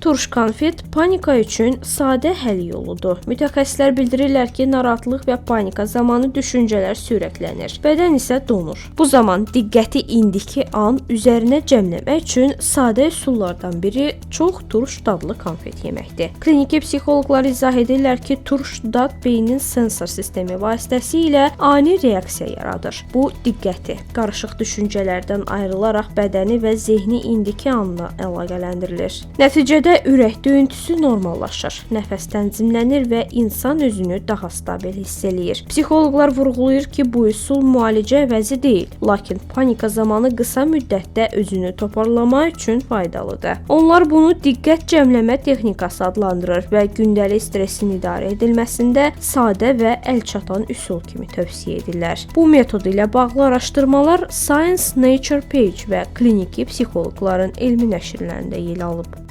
Turş konfet panika üçün sadə həll yoludur. Mütəxəssislər bildirirlər ki, narahatlıq və panika zamanı düşüncələr sürətlənir, bədən isə donur. Bu zaman diqqəti indiki an üzərinə cəmləmək üçün sadə üsullardan biri çox turş dadlı konfet yeməkdir. Kliniki psixoloqlar izah edirlər ki, turş dad beynin sensor sistemi vasitəsilə ani reaksiya yaradır. Bu diqqəti qarışıq düşüncələrdən ayrılaraq bədəni və zehni indiki anla əlaqələndirilir. Nəticədə ürək döyüntüsü normallaşır, nəfəs tənzimlənir və insan özünü daha stabil hiss eləyir. Psixoloqlar vurğulayır ki, bu üsul müalicə əvəzi deyil, lakin panika zamanı qısa müddətdə özünü toparlamaq üçün faydalıdır. Onlar bunu diqqət cəmləmə texnikası adlandırır və gündəlik stressin idarə edilməsində sadə və əlçatan üsul kimi tövsiyə edirlər. Bu metod ilə bağlı araşdırmalar Science, Nature Page və kliniki psixoloqların elmi nəşrlərində yer alıb.